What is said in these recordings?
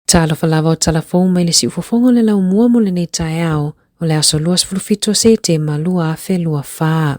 Talofa lava o tala fou mai le siufofoga o le laumua mo lenei taeao o le aso 27 o Setema 2024.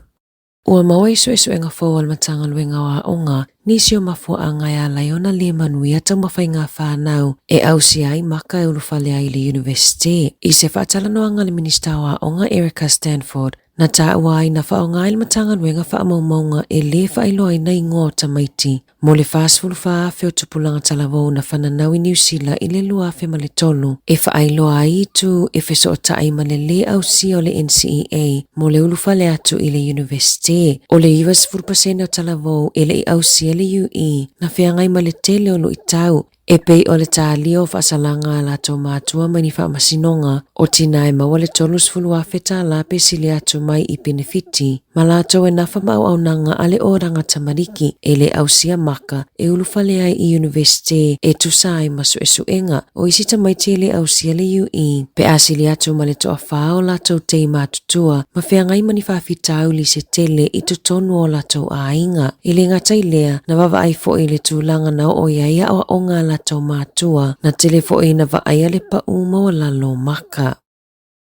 Ua maua i suesuega fou a le Matagaluega o Aoga nisi o mafuaaga e ala ai ona le manuia taumafaiga fanau e ausia ai maka e ulufale ai i le Iunivesite. I se faatalanoaga a le Minisita o Aoga Erica Stanford, Na taua ai na faaaoga ai le Matagaluega faamaumauga e lē faailoaina igoa o tamaiti mo le 44,000 o tupulaga talavou na fananau i Niu Sila i le 2003 e faailoa ai itu e fesootai ma le lē ausia o le NCEA mo le ulufale atu i le Iunivesite. O le 90 pasene o talavou e le i ausia le UE na feagai ma le tele o luitau E pei o le talia o faasalaga a latou matua mai ni faamasinoga o tina e maua le 30,000 tālā pe sili atu mai i penefiti, ma latou e nafa ma auaunaga a le oranga tamariki e le ausia maka e ulufale ai i Iunivesite e tusa ai ma suesuega o isi tamaiti e le ausia le UE pe a sili atu ma le toafā o latou tei matutua ma feagai ma ni faafitauli se tele i totonu o latou aiga. E le gata i lea, na vaavaai foi i le tulaga na oo i ai aoaoga a latou matua, na tele foi ina vaaia le pau maualalo o maka.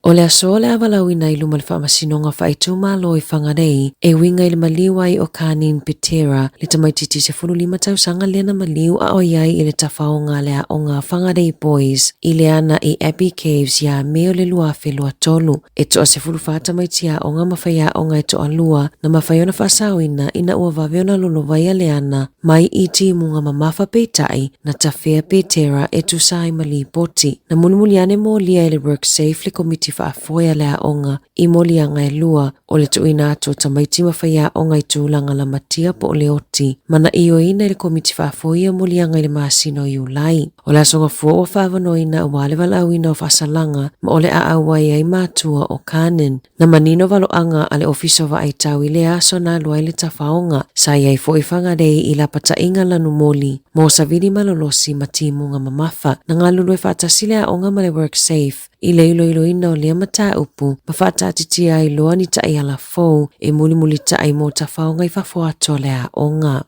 O le aso o le a valaauina i luma le Faamasinoga Faaitumalo i Whangarei e uiga i le maliu ai o Kanin Petera, le tamaitiiti 15 tausaga lea na maliu a o i ai i le tafaoga a le aoga a Whangarei Boys i le ana i Abbey Caves iā Me o le 2023. E toa 14 tamaiti aoga ma faiaoga e toalua na mafai ona faasaoina ina ua vave ona lolovaia le ana mai i timuga mamafa peitai na tafea Petera e tusa ai ma lipoti. Na mulimuli ane molia e le WorkSafe le komiti faafoe a le aoga i moliaga e lua o le tuuina atu o tamaiti ma faiaoga i tulaga lamatia po o le oti ma na ioeina e le komiti faafoe ia moliaga i le masina o Iulai. O le aso gafua ua faaavanoaina aua le valaauina o faasalaga ma o le a auai ai matua o Kanin. Na manino valoaga a le Ofisa o Vaaitau i lea aso na alu ai le tafaoga. Sa i ai foi Whangarei i lapataiga lanumoli mo savili malolosi ma timuga mamafa. Na galulue faatasi le aoga ma le WorkSafe i le iloiloina o lea mataupu ma faataatitia ai loa ni taiala fou e mulimulitai mo tafaoga i fafo atu o le aoga.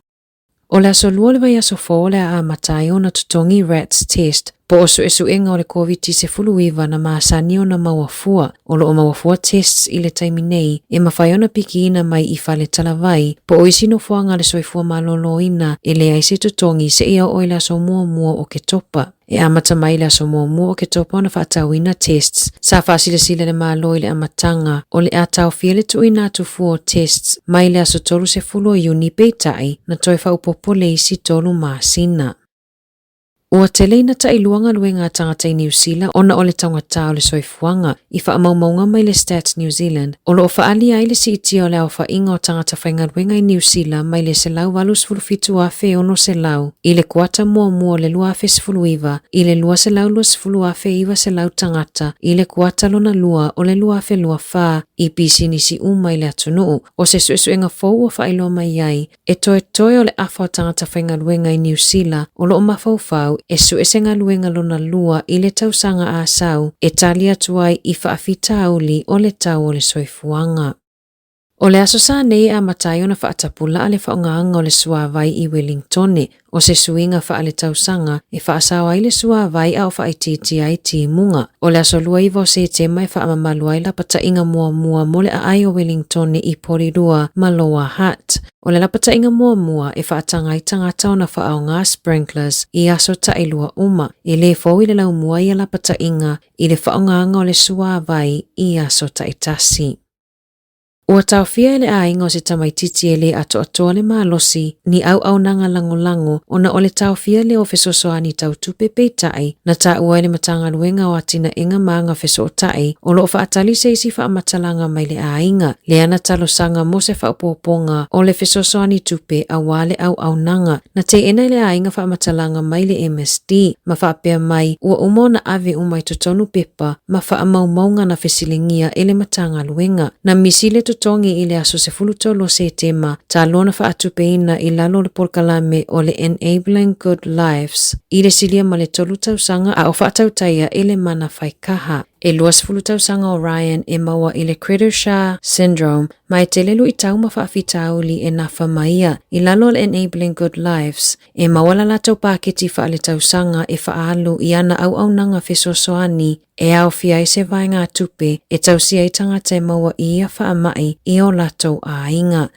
O le aso lua o le vaiaso fou o le a amata ai ona totogi RATS test po o suesuega o le Koviti-19 na masani ona maua fua. O lo o maua fua tests i le taimi nei e mafai ona pikiina mai i fale talavai po o isi nofoaga a le soifua maloloina e leai se totogi seia oo i le aso muamua o Oketopa. E amata mai i le aso muamua o Oketopa ona faatauina tests. Sa faasilasila le Malo i le amataga o le a taofia le tuuina atu fua o tests mai le aso 30 o Iuni peitai na toe faaopoopo le isi tolu masina. Ua tele ina tailua galuega a tagata i Niu Sila ona o le taugata o le soifuaga. I faamaumauga mai le Stats New Zealand, o lo o faaalia ai le siitia o le aofaiga o tagata faigaluega i Niu Sila mai le 187,600 i le kuata muamua o le 2019 i le 220,900 tagata i le kuata lona lua o le 2024 i pisinisi uma i le atunuu. O se suesuega fou ua faailoa mai ai E toetoe o le afa o tagata faigaluega i Niu Sila o lo o mafaufau e sue se galuega lona lua i le tausaga a sau e tali atu ai i faafitauli o le tau o le soifuaga. O le Aso Sa nei e amata ai ona faatapulaa le faaaogaina o le suavai i Welingtone, o se suiga faaletausaga e faasao ai le suavai a o faaitiitia ai timuga. O le aso 29 o Setema e faamamalu ai lapataiga muamua mo le aai o Welingtone i Porirua ma Lower Hutt. O le lapataiga muamua e faataga ai tagata ona faaaoga sprinklers i aso tailua uma. E le fou i le laumua ia lapataiga i le faaaogaina o le suavai i aso taitasi. Ua taofia e le aiga o se tamaitiiti e le atoatoa le malosi ni auaunaga lagolago ona o le taofia lea o fesoasoani tau tupe peitai na taua e le Matagaluega o Atinaega ma Aga Fesootai o lo o faatali se isi faamatalaga mai le aiga lea na talosaga mo se faaopoopoga o le fesoasoani tupe aua le auaunaga. Na teena e le aiga faamatalaga mai le MSD ma faapea mai ua uma ona ave uma i totonu pepa ma faamaumauga na fesiligia e le Matagaluega. Na misi le totogi i le aso 13 o Setema talu ona faatupeina i lalo o le polokalame o le Enabling Good Lives i le silia ma le tolu tausaga a o faatautaia e le mana whaikaha. E 20 tausaga o Ryan e maua i le Cri du Chat Syndrome ma e tele luitau ma faafitauli e nafa ma ia. I lalo o le Enabling Good Lives, e maua la latou paketi faaletausaga e faaalu i ana auaunaga fesoasoani e aofia ai se vaegatupe e tausia ai tagata e maua i ia faamai i o latou aiga.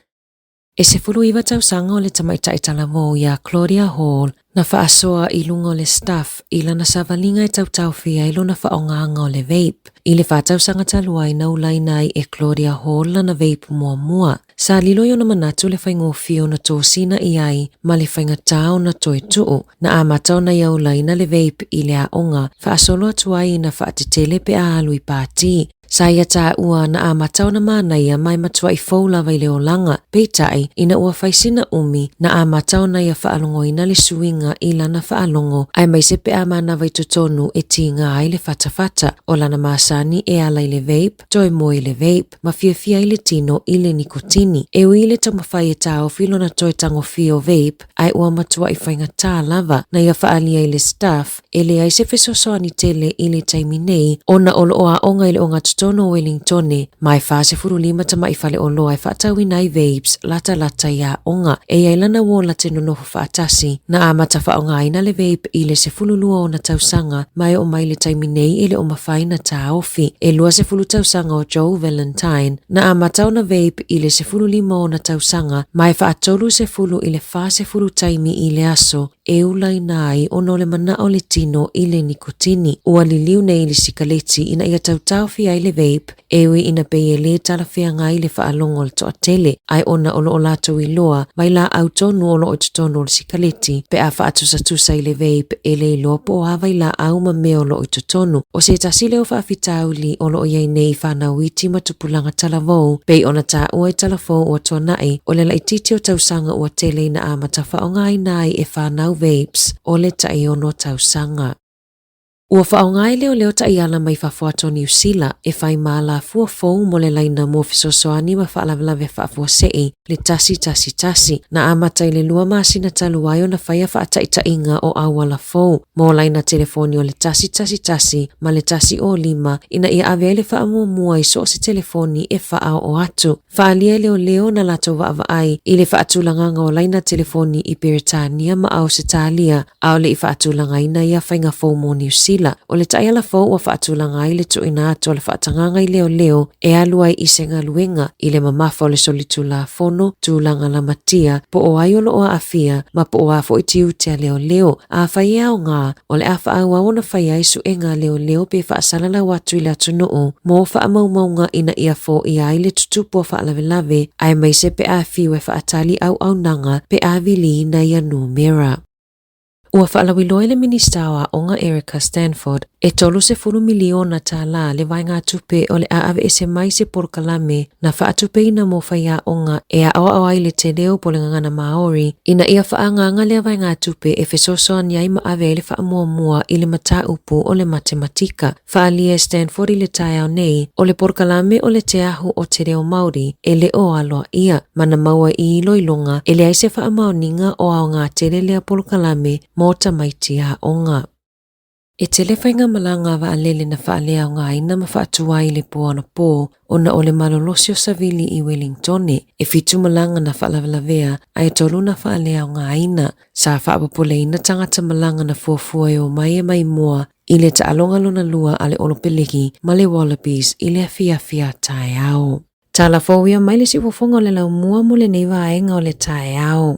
E 19 tausaga o le tamaitai talavou ia Claudia Hall na faasoa i luga o le Stuff i lana savaliga e tautaofia ai lona faaaogaga o le vape. I le 4 tausaga talu ai na ulaina ai e Claudia Hall lana vape muamua. Sa lilo i ona manatu le faigofie ona tosina i ai ma le faigata ona toe tuu. Na amata ona ia ulaina le vape i le aoga faasolo atu ai ina faatetele pe a alu i pati. Sa ia taua na amata ona manaia ma e matuai fou lava i le olaga. Peitai, ina ua fai sina umi, na amata ona ia faalogoina le suiga i lana faalogo, aemaise pe a manava i totonu e tiga ai le fatafata. O lana masani e ala i le vape, toe moe i le vape, ma fiafia ai le tino i le nikotini. E ui i le taumafai e taofi lona toe tagofia o vape, ae ua matuai faigata lava na ia faaalia i le Stuff e leai se fesoasoani tele i le taimi nei ona o loo aoga i le ogatotonu o Wellingtone ma e 45 tamai faleoloa e faatauina ai vapes latalata i aoga. E i ai lana uo late nonofo faatasi na amata faaaogaina le vape i le 12 ona tausaga ma e oo mai le taimi nei e le o mafai na taofi. E 20 tausaga o Joe Valentine na amata ona vape i le 15 ona tausaga ma e 30 i le 40 taimi i le aso e ulaina ai ona o le manao le tino i le nikotini. Ua liliu nei i le sikaleti ina ia tautaofi ai le vape e ui ina pei e lē talafeagai le faalogo a le toatele, ae ona o loo latou iloa vailaau tonu o loo i totonu o le sikaleti pe a faatusatusa i le vape e le iloa po o a vailaau ma mea o loo i totonu. O se tasi lea o faafitauli o loo i ai nei i fanau iti ma tupulaga talavou pei ona taua i talafou ua tuanai o le laitiiti o tausaga ua tele ina amata faaaogaina ai e fanau vapes o le tai 6 tausaga. Ua faaaoga e leoleo taiala mai fafo atu o Niu Sila e fai ma alafua fou mo le laina mo fesoasoani ma faalavelave faafuasei le 111 na amata i le 2 masina talu ai ona faia faataitaiga o auala fou mo laina telefoni o le 111 ma le 105 ina ia ave ai le faamuamua i so o se telefoni e faaoo atu. Faaalia e leoleo na latou vaavaai i le faatulagaga o laina telefoni i Peretania ma Ausetalia a o le i faatulagaina ia faiga fou mo Niu Sila. O le taiala fou ua faatulaga ai le tuuina atu o le faatagaga i leoleo e alu ai i se galuega i le mamafa o le solitulafono, tulaga lamatia, po o ai o loo aafia ma po o a foi tiute a leoleo. Afai e aoga, o le a faaauau ona fai ai suega a leoleo pe faasalalau atu i le atunuu mo faamaumauga ina ia foia ai le tutupu o faalavelave aemaise pe a fiu e faatali auaunaga pe a viliina ia numera. Ua faalauiloa e le Minista o Aoga Erica Stanford e $30 miliona le vaegatupe o le a aveese mai se polokalame na faatupeina mo faiaoga e aoao ai le te reo po o le gagana Māori ina ia faaagaaga lea vaegatupe e fesoasoani ai ma ave ai le faamuamua i le mataupu o le matematika. Faaalia e Stanford i le taeao nei o le polokalame o le Te Ahu o Te Reo Māori e le o aloaia ma na maua i iloiloga e leai se faamaoniga o aoga tele lea polokalame mo tamaiti aoga. E tele faigamalaga a vaalele na faaleaogaina ma faatuai i le po anapo ona o le malolosi o savili i Wellingtone. E 7 malaga na faalavelavea ae 3 na faaleaogaina. Sa faapopoleina tagata malaga na fuafua e omai e maimoa i le taaloga lona lua a le Olopeleki ma le Wallabies i le afiafi a taeao. Tala fou ia mai le siufofoga o le laumua mo lenei vaega o le taeao.